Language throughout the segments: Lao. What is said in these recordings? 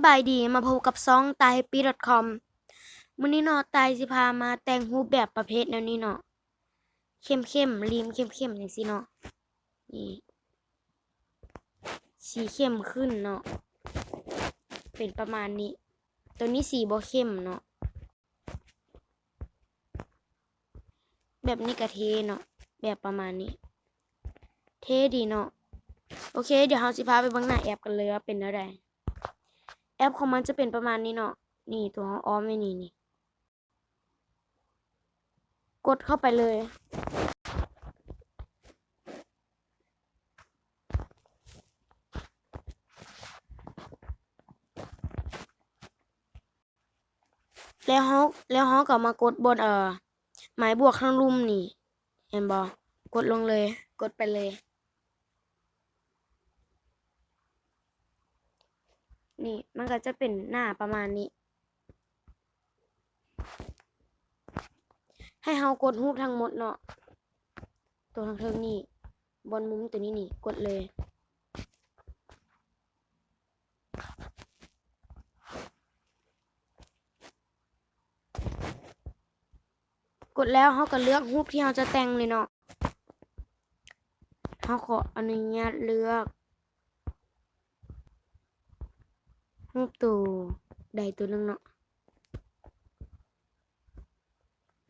ສະບາຍດີ ມາພົບກັບຊ່ອງ Thai Happy dot com ມື້ນີ້ເນາະ ຕາຍຊິພາມາແຕ່ງຮູບແບບປະເພດແນວນີ້ເນາະ ເຂັ້ມໆ ລິມເຂັ້ມໆ ຈັ່ງຊີ້ເນາະ ນີ້ ສີເຂັ້ມຂຶ້ນເນາະ ເປັນປະມານນີ້ ໂຕນີ້ສີບໍ່ເຂັ້ມເນາະ. ແບບນີ້ກະເທ່ເນາະ ແບບປະມານນີ້ ເທ່ດີເນາະ. ໂອເຄ ດຽວເຮົາຊິພາໄປເບິ່ງໜ້າແອັບກັນເລີຍວ່າເປັນແນວໃດ. ແອັບຂອງມັນຈະເປັນປະມານນີ້ເນາະ ນີ້ ໂຕເຮົາອ້ອມໄວ້ນີ້ ນີ້ ກົດເຂົ້າໄປເລີຍ. ແລ້ວເຮົາ ແລ້ວເຮົາກໍມາກົດບ່ອນ ເອີ ໝາຍບວກທາງລຸ່ມນີ້ ເຫັນບໍ່? ກົດລົງເລີຍ ກົດໄປເລີຍ ນີ້ ມັນກໍຈະເປັນໜ້າປະມານນີ້ ໃຫ້ເຮົາກົດຮູບທັງໝົດເນາະ ໂຕທາງເທິງນີ້ ບ່ອນມຸມໂຕນີ້ນີ້ ກົດເລີຍ. ກົດແລ້ວເຮົາກໍເລືອກຮູບທີ່ເຮົາຈະແຕ່ງເລີຍເນາະ ເຮົາຂໍອະນຸຍາດເລືອກຮູບໂຕໃດໂຕໜຶ່ງເນາະ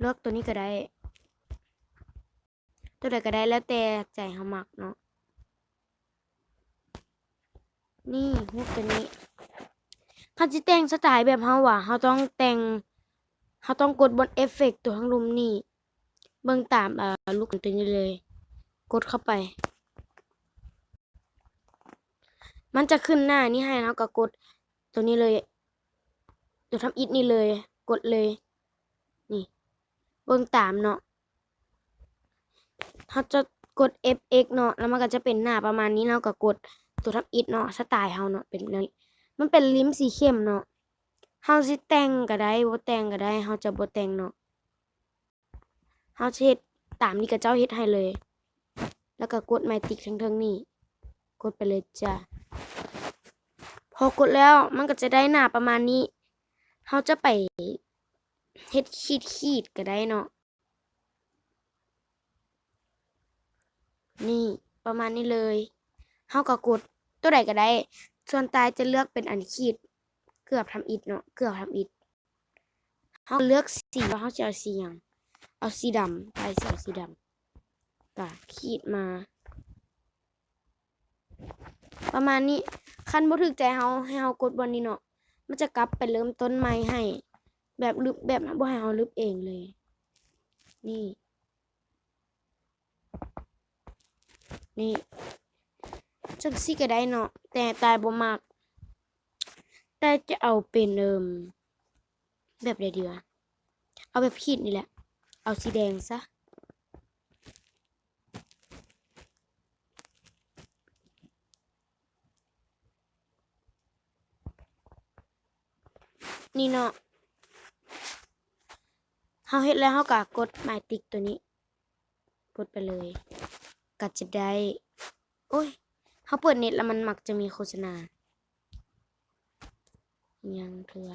ເລືອກໂຕນີ້ກໍໄດ້ ໂຕໃດກໍໄດ້ ແລ້ວແຕ່ໃຈເຮົາມັກເນາະ. ນີ້ ຮູບໂຕນີ້ ຄັນຊິແຕ່ງສະໄຕແບບເຮົາວ່າ ເຮົາຕ້ອງແຕ່ງ ເຮົາຕ້ອງກົດບ່ອນເອັບເຟັກໂຕທາງລຸ່ມນີ້ ເບິ່ງຕາມ ເອີ ລູກໂຕນີ້ເລີຍ ກົດເຂົ້າໄປ ມັນຈະຂຶ້ນໜ້ານີ້ໃຫ້ ເຮົາກໍກົດໂຕນີ້ເລີຍ ໂຕທຳອິດນີ້ເລີຍ ກົດເລີຍ ນີ້ ເບິ່ງຕາມເນາະ. ເຮົາຈະກົດເອັບເອັກເນາະ ແລ້ວມັນກໍຈະເປັນໜ້າປະມານນີ້ ເຮົາກໍກົດໂຕທຳອິດເນາະ ສະໄຕເຮົາເນາະ ເປັນແນວນີ້ ມັນເປັນລິມສີເຂັ້ມເນາະ ເຮົາຊິແຕ່ງກໍໄດ້ ບໍ່ແຕ່ງກໍໄດ້ ເຮົາຈະບໍ່ແຕ່ງເນາະ ເຮົາຊິເຮັດຕາມທີ່ເຂົາເຈົ້າເຮັດໃຫ້ເລີຍ ແລ້ວກໍກົດໝາຍຕິກທາງເທິງນີ້ ກົດໄປເລີຍຈ້າ. ພໍກົດແລ້ວມັນກໍຈະໄດ້ໜ້າປະມານນີ້ ເຮົາຈະໄປເຮັດຂີດໆກໍໄດ້ເນາະ. ນີ້ ປະມານນີ້ເລີຍ ເຮົາກໍກົດໂຕໃດກໍໄດ້ ສ່ວນຕາຍຈະເລືອກເປັນອັນຂີດເກືອບທຳອິດເນາະ ເກືອບທຳອິດ ເຮົາເລືອກສີວ່າເຮົາຊິເອົາສີຫຍັງ ເອົາສີດຳ ຕາຍຊິເອົາສີດຳ ກະຂີດມາ ປະມານນີ້ ຄັນບໍ່ຖືກໃຈເຮົາ ໃຫ້ເຮົາກົດບ່ອນນີ້ເນາະ ມັນຈະກັບໄປເລີ່ມຕົ້ນໃໝ່ໃຫ້ ແບບລຶບ ແບບບໍ່ໃຫ້ເຮົາລຶບເອງເລີຍ ນີ້ ນີ້ ຈັ່ງຊີ້ກໍໄດ້ເນາະ ແຕ່ຕາຍບໍ່ມັກ ຕາຍຈະເອົາເປັນ ເອີ່ມ ແບບໃດດີວະ ເອົາແບບຂີດນີ້ແຫຼະ ເອົາສີແດງຊະ. ນີ້ເນາະ ເຮົາເຮັດແລ້ວເຮົາກະກົດໝາຍຕິກໂຕນີ້ ກົດໄປເລີຍ ກະຈະໄດ້ ໂອ້ຍ ເຮົາເປີດເນັດແລ້ວມັນມັກຈະມີໂຄສະນາ ຍັງເທື່ອ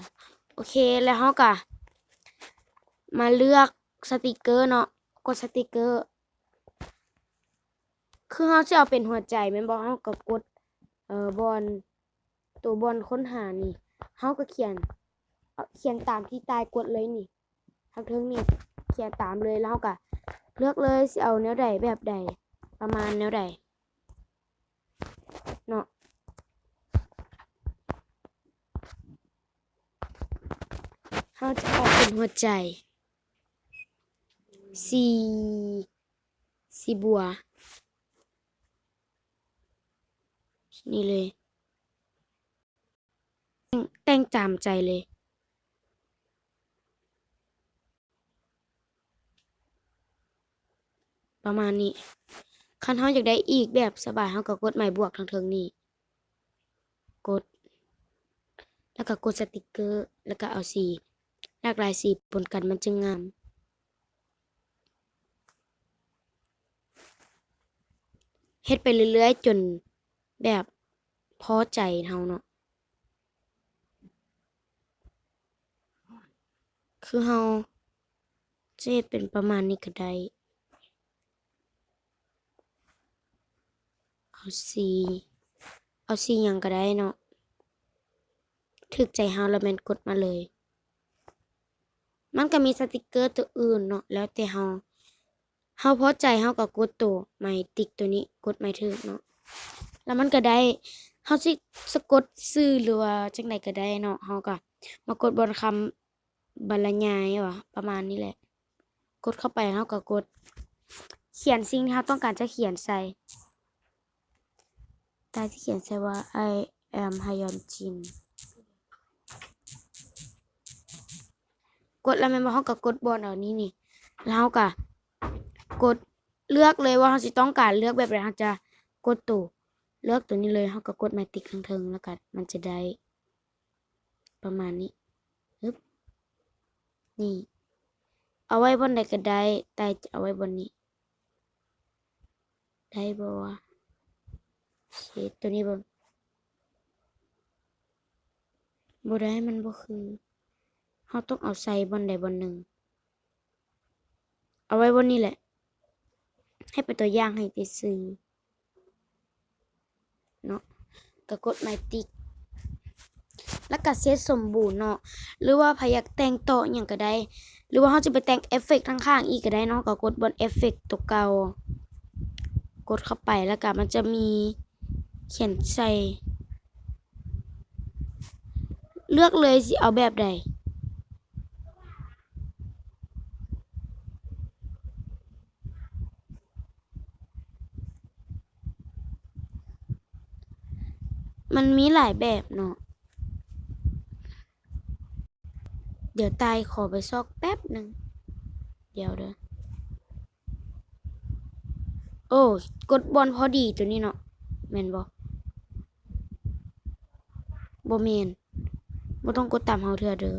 ໂອເຄ ແລ້ວເຮົາກະມາເລືອກສະຕິກເກີເນາະ ກົດສະຕິກເກີ ຄືເຮົາຊິເອົາເປັນຫົວໃຈແມ່ນບໍ່ ເຮົາກໍກົດ ເອີ ບ່ອນ ໂຕບ່ອນຄົ້ນຫານີ້ ເຮົາກໍຂຽນ ຂຽນຕາມທີ່ຕາຍກົດເລີຍນີ້ ທາງເທິງນີ້ ຂຽນຕາມເລີຍ ແລ້ວເຮົາກໍເລືອກເລີຍ ຊິເອົາແນວໃດ ແບບໃດ ປະມານແນວໃດເນາະ. ເຮົາຈະເອົາເປັນຫົວໃຈ ສີ ສີບົວ ນີ້ເລີຍ ແຕ່ງຕາມໃຈເລີຍ ປະມານນີ້. ຄັນເຮົາຢາກໄດ້ອີກແບບສະບາຍ ເຮົາກໍກົດໝາຍບວກທາງເທິງນີ້ ກົດ ແລ້ວກໍກົດສະຕິກເກີ ແລ້ວກໍເອົາສີ ຫຼາກຫຼາຍສີປົນກັນມັນຈຶ່ງງາມ. ເຮັດໄປເລື້ອຍໆ ຈົນແບບພໍໃຈເຮົາເນາະ. ຄືເຮົາຈະເຮັດເປັນປະມານນີ້ກໍໄດ້ ເອົາສີ ເອົາສີຫຍັງກໍໄດ້ເນາະ ຖືກໃຈເຮົາແລ້ວແມ່ນກົດມາເລີຍ. ມັນກໍມີສະຕິກເກີຕົວອື່ນເນາະ ແລ້ວແຕ່ເຮົາ ເຮົາພໍໃຈເຮົາກໍກົດໂຕໄມຕິກໂຕນີ້ ກົດໄມຖືກເນາະ ແລ້ວມັນກໍໄດ້ ເຮົາຊິສະກົດຊື່ ຫຼືວ່າຈັ່ງໃດກໍໄດ້ເນາະ ເຮົາກໍມາກົດບ່ອນຄຳ ບັນລະຍາຍຫວາ ປະມານນີ້ແຫຼະ ກົດເຂົ້າໄປ ເຮົາກໍກົດຂຽນສິ່ງທີ່ເຮົາຕ້ອງການຈະຂຽນໃສ່ ຕາຍຊິຂຽນໃສ່ວ່າ I am Hyunjin ກົດແລ້ວແມ່ນບໍ່ ເຮົາກໍກົດບ່ອນເອົານີ້ນີ້ ແລ້ວເຮົາກໍກົດເລືອກເລີຍວ່າເຮົາຊິຕ້ອງການເລືອກແບບໃດ ເຮົາຈະກົດໂຕ ເລືອກໂຕນີ້ເລີຍ ເຮົາກໍກົດໄມຕິກທາງເທິງ ແລ້ວກໍມັນຈະໄດ້ ປະມານນີ້ ຮຶບ ນີ້ ເອົາໄວ້ບ່ອນໃດກໍໄດ້ ແຕ່ຈະເອົາໄວ້ບ່ອນນີ້ ໄດ້ບໍ່ວະ ເຊັກໂຕນີ້ເບິ່ງ ບໍ່ໄດ້ ມັນບໍ່ຄື ເຮົາຕ້ອງເອົາໃສ່ບ່ອນໃດບ່ອນໜຶ່ງ. ເອົາໄວ້ບ່ອນນີ້ແຫຼະ ໃຫ້ເປັນຕົວຢ່າງໃຫ້ຊື່ໆເນາະ ກໍກົດໄມຕິກ ແລ້ວກໍເສັດສົມບູນເນາະ ຫຼືວ່າໃຜຢາກແຕ່ງຕໍ່ອີ່ຫຍັງກໍໄດ້ ຫຼືວ່າເຮົາຈະໄປແຕ່ງເອຟເຟັກທາງຂ້າງອີກກໍໄດ້ເນາະ ກໍກົດບ່ອນເອຟເຟັກຕົວເກົ່າ ກົດເຂົ້າໄປ ແລ້ວກໍມັນຈະມີຂຽນໃສ່ ເລືອກເລີຍຊິເອົາແບບໃດ. ມັນມີຫຼາຍແບບເນາະ ດຽວຕາຍຂໍໄປຊອກແປັບໜຶ່ງ ດຽວເດີ ໂອ້ ກົດບ່ອນພໍດີໂຕນີ້ເນາະ ແມ່ນບໍ່? ບໍ່ແມ່ນ ບໍ່ຕ້ອງກົດຕາມເຮົາເທື່ອເດີ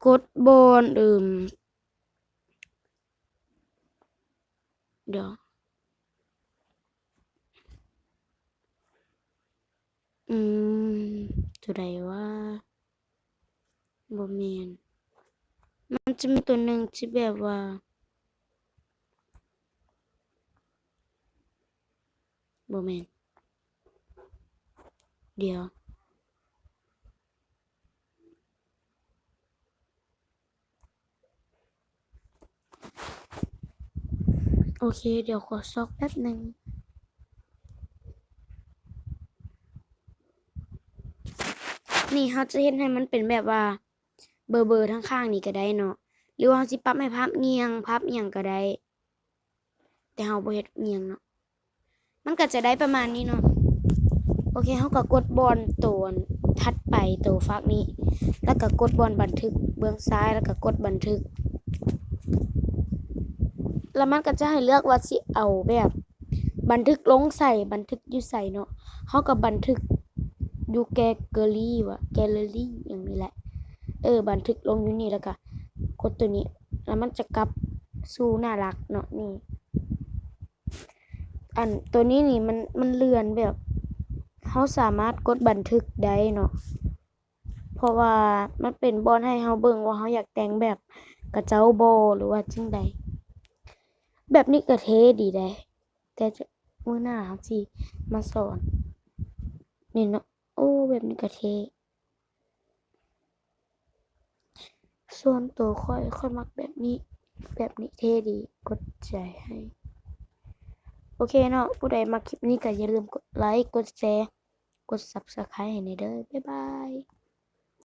ກົດບ່ອນ ເອີ່ມ ດຽວ ອືມ ໂຕໃດວະ? ບໍ່ແມ່ນ ມັນຈະມີໂຕໜຶ່ງທີ່ແບບວ່າ ບໍ່ແມ່ນ ດຽວ ໂອເຄ ດຽວຂໍຊອກແປັບໜຶ່ງ ນີ້ເຮົາຈະເຮັດໃຫ້ມັນເປັນແບບວ່າເບີໆທາງຂ້າງນີ້ກໍໄດ້ເນາະ ຫຼືວ່າເຮົາຊິປັບໃຫ້ພາບງ່ຽງ ພາບອີ່ຫຍັງກໍໄດ້ ແຕ່ເຮົາບໍ່ເຮັດອີ່ຫຍັງເນາະ ມັນກໍຈະໄດ້ປະມານນີ້ເນາະ ໂອເຄ ເຮົາກໍກົດບ່ອນໂຕອັນຖັດໄປ ໂຕຟາກນີ້ ແລ້ວກໍກົດບ່ອນບັນທຶກເບື້ອງຊ້າຍ ແລ້ວກໍກົດບັນທຶກ ແລ້ວມັນກໍຈະໃຫ້ເລືອກວ່າຊິເອົາແບບບັນທຶກລົງໃສ ບັນທຶກຢູ່ໃສເນາະ ເຮົາກໍບັນທຶກຢູ່ແກລເລີຣີຫວາ ແກລເລີຣີຫຍັງນີ້ແຫຼະ ເອີ ບັນທຶກລົງຢູ່ນີ້ ແລ້ວກໍກົດໂຕນີ້ ແລ້ວມັນຈະກັບສູ່ໜ້າຫຼັກເນາະ ນີ້ ອັນໂຕນີ້ນີ້ມັນ ມັນເລື່ອນແບບ ເຮົາສາມາດກົດບັນທຶກໄດ້ເນາະ ເພາະວ່າມັນເປັນບ່ອນໃຫ້ເຮົາເບິ່ງວ່າເຮົາຢາກແຕ່ງແບບຂະເຈົ້າບໍ່ ຫຼືວ່າຈັ່ງໃດ ແບບນີ້ກໍເທ່ດີເດ້ ແຕ່ມື້ໜ້າເຮົາຊິມາສອນ ນີ້ເນາະ ໂອ້ ແບບນີ້ກໍເທ່. ສ່ວນໂຕຂ້ອຍ ຂ້ອຍມັກແບບນີ້ ແບບນີ້ເທ່ດີ ກົດໃຈໃຫ້ ໂອເຄເນາະ ຜູ້ໃດມັກຄລິບນີ້ກໍຢ່າລືມກົດໄລ ກົດແຊ ກົດຊັບສະໄຄຣບໃຫ້ແດ່ເດີ ບາຍບາຍ.